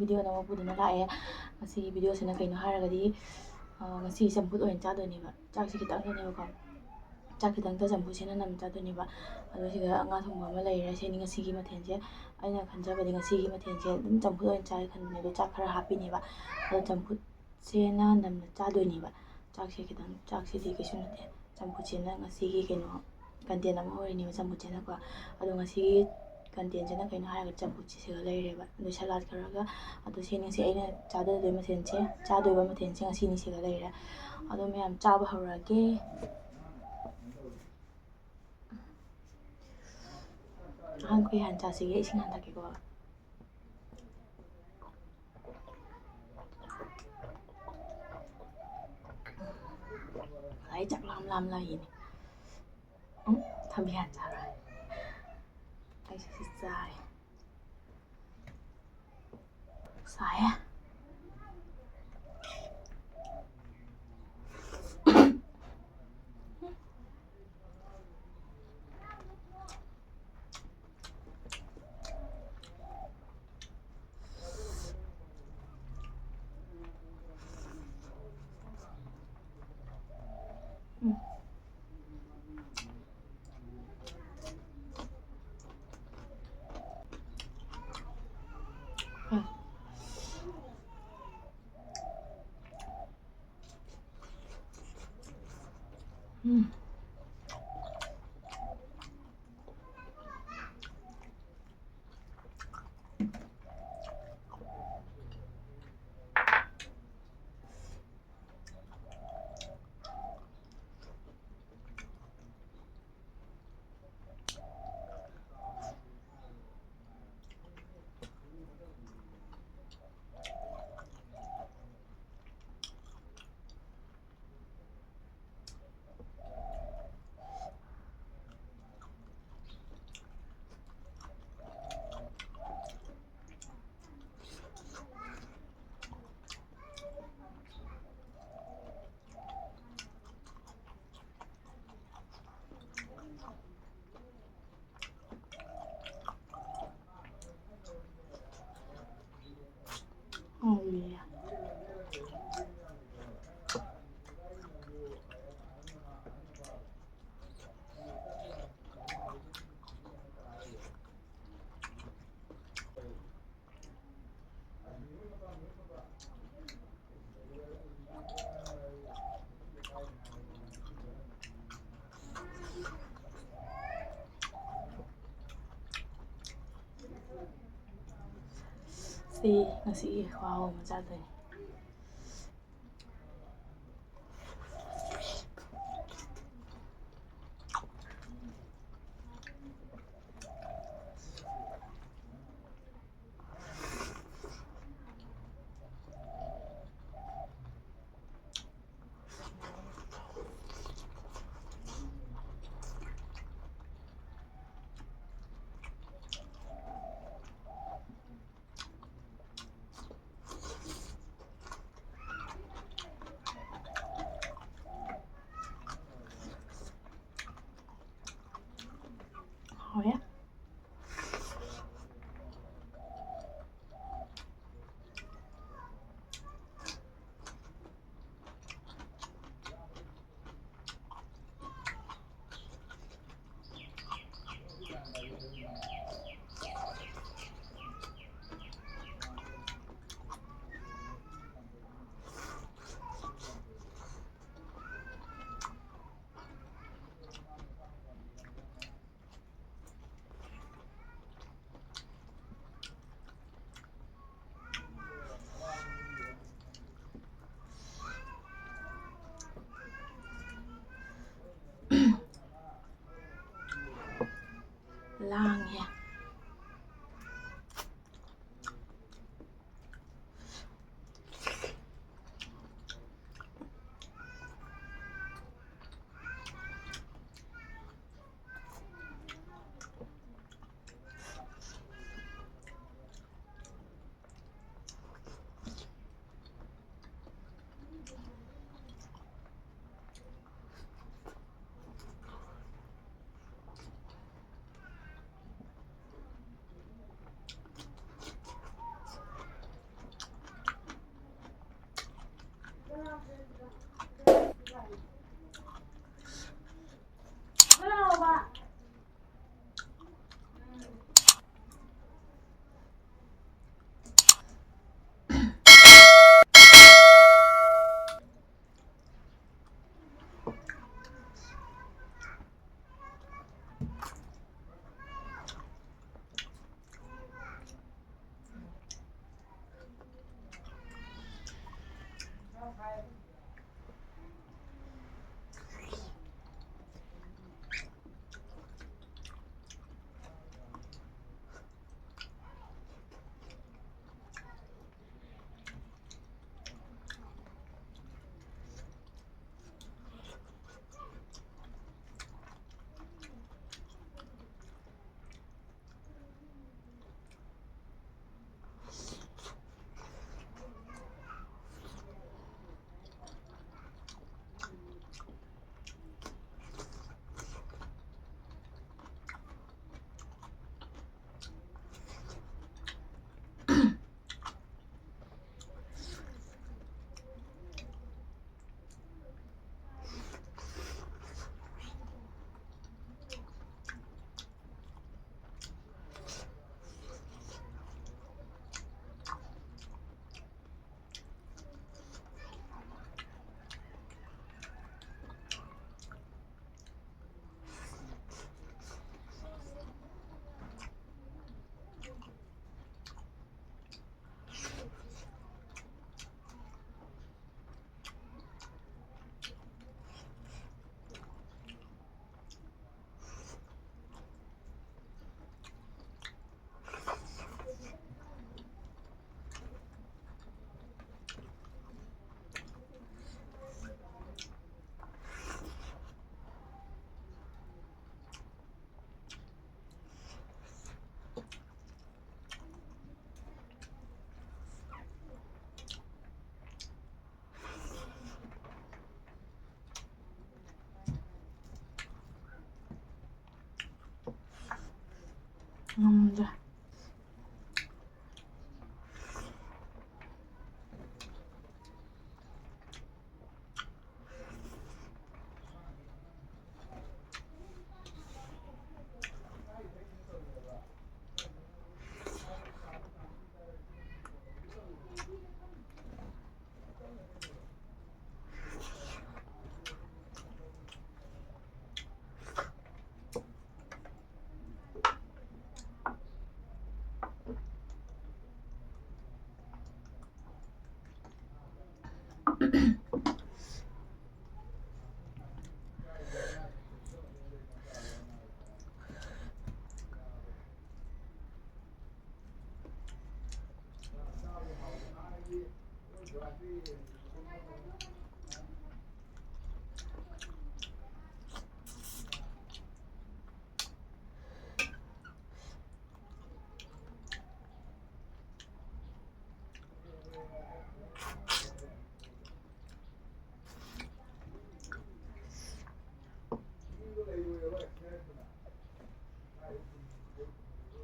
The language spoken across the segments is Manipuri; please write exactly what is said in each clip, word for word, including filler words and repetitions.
ꯚꯤꯗꯤꯑꯣ ꯑꯅꯧꯕ ꯄꯨꯗꯨꯅ ꯂꯥꯛꯑꯦ꯫ ꯉꯁꯤꯒꯤ ꯚꯤꯗꯤꯑꯣꯁꯤꯅ ꯀꯩꯅꯣ ꯍꯥꯏꯔꯒꯗꯤ, ꯑ, ꯉꯁꯤ ꯆꯝꯐꯨꯠ ꯑꯣꯏꯅ ꯆꯥꯗꯣꯏꯅꯦꯕ꯫ ꯆꯥꯛꯁꯦ ꯈꯤꯇꯪꯈꯛꯅꯦꯕꯀꯣ꯫ ꯆꯥꯛ ꯈꯤꯇꯪꯇ ꯆꯝꯐꯨꯠꯁꯤꯅ ꯅꯝꯅ ꯆꯥꯗꯣꯏꯅꯦꯕ꯫ ꯑꯗꯣ ꯁꯤꯗ ꯉꯥ ꯊꯣꯡꯕ ꯑꯃ ꯂꯩꯔꯦ꯫ ꯁꯤꯅꯤ ꯉꯁꯤꯒꯤ ꯃꯊꯦꯜꯁꯦ꯫ ꯑꯩꯅ ꯈꯟꯖꯕꯗꯤ ꯉꯁꯤꯒꯤ ꯃꯊꯦꯜꯁꯦ ꯑꯗꯨꯝ ꯆꯝꯐꯨꯠ ꯑꯣꯏꯅ ꯆꯥꯒꯦ ꯈꯟꯕꯅꯦ, ꯑꯗꯣ ꯆꯥꯛ ꯈꯔ ꯍꯥꯞꯄꯤꯅꯦꯕ꯫ ꯑꯗꯣ ꯆꯝꯐꯨꯠꯁꯦꯅ ꯅꯝꯅ ꯆꯥꯗꯣꯏꯅꯦꯕ꯫ ꯆꯥꯛꯁꯦ ꯈꯤꯇꯪ, ꯆꯥꯛꯁꯤꯗꯤ ꯀꯩꯁꯨ ꯅꯠꯇꯦ꯫ ꯆꯝꯐꯨꯠꯁꯤꯅ ꯉꯁꯤꯒꯤ ꯀꯩꯅꯣ, ꯀꯟꯇꯦꯟ ꯑꯃ ꯑꯣꯏꯔꯤꯅꯦꯕ ꯆꯝꯐꯨꯠꯁꯤꯅꯀꯣ꯫ ꯑꯗꯣ ꯉꯁꯤꯒꯤ ꯀꯟꯇꯦꯟꯁꯤꯅ ꯀꯩꯅꯣ ꯍꯥꯏꯔꯒ ꯆꯝꯐꯨꯠꯁꯤ ꯁꯤꯒ ꯂꯩꯔꯦꯕ꯫ ꯑꯗꯣ ꯁꯂꯥꯗ ꯈꯔꯒ, ꯑꯗꯣ ꯁꯤꯅꯤ ꯉꯁꯤ ꯑꯩꯅ ꯆꯥꯗꯣꯏ ꯃꯊꯦꯜꯁꯦ, ꯆꯥꯗꯣꯏꯕ ꯃꯊꯦꯜꯁꯦ ꯉꯁꯤꯅꯤ ꯁꯤꯒ ꯂꯩꯔꯦ꯫ ꯑꯗꯣ ꯃꯌꯥꯝ ꯆꯥꯕ ꯍꯧꯔꯛꯑꯒꯦ꯫ ꯑꯍꯥꯟꯕ ꯀꯩ ꯍꯥꯟꯅ ꯆꯥꯁꯤꯒꯦ? ꯏꯁꯤꯡ ꯍꯥꯟꯅ ꯊꯛꯀꯦꯀꯣ꯫ ꯑꯩ ꯆꯥꯛ ꯂꯥꯝ ꯂꯥꯝ ꯂꯩꯌꯦꯅꯦ꯫ ꯎꯝ, ꯊꯕꯤ ꯍꯥꯟꯅ ꯆꯥꯔꯣꯏ꯫ ꯑꯩꯁꯨ ꯁꯤ ꯆꯥꯔꯦ꯫ ꯁꯥꯏꯌꯦ꯫ ꯎꯝ꯫ ꯉꯁꯤꯒꯤ ꯈꯨꯍꯥꯎ ꯑꯃ ꯆꯥꯗꯣꯏꯅꯤ꯫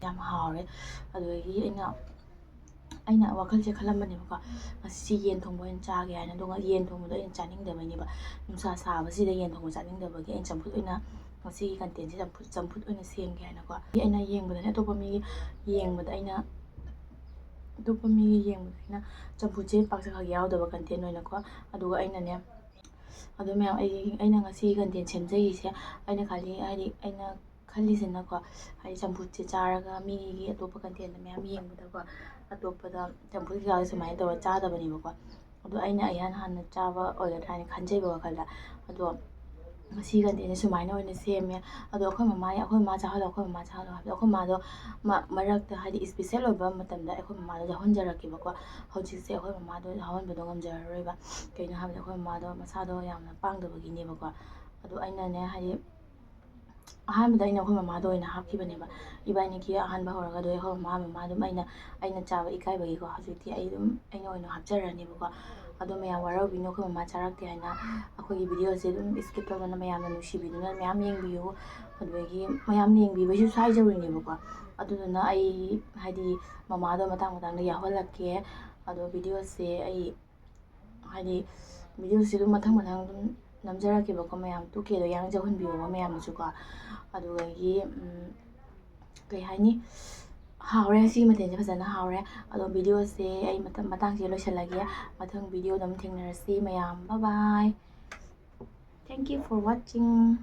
ꯌꯥꯝ ꯍꯥꯎꯔꯦ꯫ ꯑꯗꯨꯗꯒꯤ ꯑꯩꯅ, ꯑꯩꯅ ꯋꯥꯈꯜꯁꯦ ꯈꯜꯂꯝꯕꯅꯦꯕꯀꯣ, ꯉꯁꯤꯁꯤ ꯌꯦꯟ ꯊꯣꯡꯕ ꯑꯣꯏꯅ ꯆꯥꯒꯦ ꯍꯥꯏꯅ꯫ ꯑꯗꯨꯒ ꯌꯦꯟ ꯊꯣꯡꯕꯗꯣ ꯑꯩꯅ ꯆꯥꯅꯤꯡꯗꯕꯩꯅꯦꯕ, ꯅꯨꯡꯁꯥ ꯁꯥꯕꯁꯤꯗ ꯌꯦꯟ ꯊꯣꯡꯕ ꯆꯥꯅꯤꯡꯗꯕꯒꯤ ꯑꯩꯅ ꯆꯝꯐꯨꯠ ꯑꯣꯏꯅ, ꯉꯁꯤꯒꯤ ꯀꯟꯇꯦꯟꯁꯦ ꯆꯝꯐꯨꯠ, ꯆꯝꯐꯨꯠ ꯑꯣꯏꯅ ꯁꯦꯝꯒꯦ ꯍꯥꯏꯅꯀꯣ꯫ ꯑꯩꯅ ꯌꯦꯡꯕꯗꯅꯦ, ꯑꯇꯣꯞꯄ ꯃꯤꯒꯤ ꯌꯦꯡꯕꯗ ꯑꯩꯅ, ꯑꯇꯣꯞꯄ ꯃꯤꯒꯤ ꯌꯦꯡꯕꯗ ꯑꯩꯅ ꯆꯝꯐꯨꯠꯁꯦ ꯄꯥꯛ ꯆꯥꯛꯈꯛ ꯌꯥꯎꯗꯕ ꯀꯟꯇꯦꯟ ꯑꯣꯏꯅꯀꯣ꯫ ꯑꯗꯨꯒ ꯑꯩꯅꯅꯦ, ꯑꯗꯨ ꯃꯌꯥꯝ ꯑꯩ, ꯑꯩꯅ ꯉꯁꯤꯒꯤ ꯀꯟꯇꯦꯟ ꯁꯦꯝꯖꯔꯤꯁꯦ, ꯑꯩꯅ ꯈꯜꯂꯤ, ꯍꯥꯏꯗꯤ ꯑꯩꯅ ꯈꯜꯂꯤꯁꯤꯅꯀꯣ, ꯍꯥꯏꯗꯤ ꯆꯝꯐꯨꯠꯁꯦ ꯆꯥꯔꯒ ꯃꯤꯒꯤ ꯑꯇꯣꯞꯄ ꯀꯟꯇꯦꯟꯗ ꯃꯌꯥꯝ ꯌꯦꯡꯕꯗꯀꯣ, ꯑꯇꯣꯞꯄꯗ ꯆꯝꯐꯨꯠ ꯀꯩꯀꯥꯁꯦ ꯁꯨꯃꯥꯏꯅ ꯇꯧꯔ ꯆꯥꯗꯕꯅꯦꯕꯀꯣ꯫ ꯑꯗꯣ ꯑꯩꯅ ꯏꯍꯥꯟ ꯍꯥꯟꯅ ꯆꯥꯕ ꯑꯣꯏꯒꯗ꯭ꯔꯥ ꯍꯥꯏꯅ ꯈꯟꯖꯩꯕ ꯋꯥꯈꯜꯗ꯫ ꯑꯗꯣ ꯉꯁꯤ ꯀꯟꯇꯦꯟꯁꯦ ꯁꯨꯃꯥꯏꯅ ꯑꯣꯏꯅ ꯁꯦꯝꯃꯦ꯫ ꯑꯗꯣ ꯑꯩꯈꯣꯏ ꯃꯃꯥ, ꯑꯩꯈꯣꯏ ꯃꯃꯥ ꯆꯥꯍꯜꯂꯣ, ꯑꯩꯈꯣꯏ ꯃꯃꯥ ꯆꯥꯍꯜꯂꯣ ꯍꯥꯏꯕꯗꯣ, ꯑꯩꯈꯣꯏ ꯃꯥꯗꯣ ꯃ-, ꯃꯔꯛꯇ, ꯍꯥꯏꯗꯤ ꯏꯁꯄꯤꯁꯦꯜ ꯑꯣꯏꯕ ꯃꯇꯝꯗ ꯑꯩꯈꯣꯏ ꯃꯃꯥꯗꯣ ꯌꯥꯎꯍꯟꯖꯔꯛꯀꯦꯕꯀꯣ꯫ ꯍꯧꯖꯤꯛꯁꯦ ꯑꯩꯈꯣꯏ ꯃꯃꯥꯗꯣ ꯌꯥꯎꯍꯟꯕꯗꯣ ꯉꯝꯖꯔꯔꯣꯏꯕ꯫ ꯀꯩꯅꯣ ꯍꯥꯏꯕꯗ ꯑꯩꯈꯣꯏ ꯃꯃꯥꯗꯣ ꯃꯁꯥꯗꯣ ꯌꯥꯝꯅ ꯄꯥꯡꯗꯕꯒꯤꯅꯦꯕꯀꯣ꯫ ꯑꯗꯣ ꯑꯩꯅꯅꯦ, ꯍꯥꯏꯗꯤ ꯑꯍꯥꯟꯕꯗ ꯑꯩꯅ ꯑꯩꯈꯣꯏ ꯃꯃꯥꯗ ꯑꯣꯏꯅ ꯍꯥꯞꯈꯤꯕꯅꯦꯕ꯫ ꯏꯕꯥꯅꯤꯒꯤ ꯑꯍꯥꯟꯕ ꯍꯧꯔꯒ ꯑꯗꯨ ꯑꯩꯈꯣꯏ ꯃꯃꯥ, ꯃꯃꯥ ꯑꯗꯨꯝ ꯑꯩꯅ, ꯑꯩꯅ ꯆꯥꯕ ꯏꯀꯥꯏꯕꯒꯤꯀꯣ, ꯍꯧꯖꯤꯛꯇꯤ ꯑꯩ ꯑꯗꯨꯝ ꯑꯩꯅ ꯑꯣꯏꯅ ꯍꯥꯞꯆꯔꯅꯦꯕꯀꯣ꯫ ꯑꯗꯣ ꯃꯌꯥꯝ ꯋꯥꯔꯧꯕꯤꯅꯨ, ꯑꯩꯈꯣꯏ ꯃꯃꯥ ꯆꯥꯔꯛꯇꯦ ꯍꯥꯏꯅ꯫ ꯑꯩꯈꯣꯏꯒꯤ ꯚꯤꯗꯤꯑꯣꯁꯦ ꯑꯗꯨꯝ ꯁ꯭ꯀꯤꯞ ꯇꯧꯗꯅ ꯃꯌꯥꯝꯅ ꯅꯨꯡꯁꯤꯕꯤꯗꯨꯅ ꯃꯌꯥꯝ ꯌꯦꯡꯕꯤꯌꯨ꯫ ꯑꯗꯨꯗꯒꯤ ꯃꯌꯥꯝ ꯌꯦꯡꯕꯤꯕꯩꯁꯨ ꯍꯥꯏꯖꯔꯤꯅꯦꯕꯀꯣ꯫ ꯑꯗꯨꯗꯨꯅ ꯑꯩ, ꯍꯥꯏꯗꯤ, ꯃꯃꯥꯗꯣ ꯃꯇꯥꯡ ꯃꯇꯥꯡꯗ ꯌꯥꯎꯍꯜꯂꯛꯀꯦ꯫ ꯑꯗꯣ ꯚꯤꯗꯤꯑꯣꯁꯦ ꯑꯩ, ꯍꯥꯏꯗꯤ, ꯚꯤꯗꯤꯑꯣꯁꯦ ꯑꯗꯨꯝ ꯃꯊꯪ ꯃꯊꯪ ꯑꯗꯨꯝ ꯅꯝꯖꯔꯛꯀꯦꯕꯀꯣ, ꯃꯌꯥꯝ꯫ ꯇꯨ ꯀꯦꯗꯣ ꯌꯥꯡꯖꯍꯟꯕꯤꯌꯣꯕ ꯃꯌꯥꯝꯅꯁꯨꯀꯣ꯫ ꯑꯗꯨꯗꯒꯤ, ꯎꯝ, ꯀꯩ ꯍꯥꯏꯅꯤ, ꯍꯥꯎꯔꯦ, ꯉꯁꯤꯒꯤ ꯃꯊꯦꯜꯁꯦ ꯐꯖꯅ ꯍꯥꯎꯔꯦ꯫ ꯑꯗꯣ ꯚꯤꯗꯤꯑꯣꯁꯦ ꯑꯩ ꯃꯇꯝ, ꯃꯇꯥꯡꯁꯤꯗ ꯂꯣꯏꯁꯤꯜꯂꯒꯦ꯫ ꯃꯊꯪ ꯚꯤꯗꯤꯑꯣꯗ ꯑꯃꯨꯛ ꯊꯦꯡꯅꯔꯁꯤ ꯃꯌꯥꯝ꯫ Bye bye. Thank you for watching.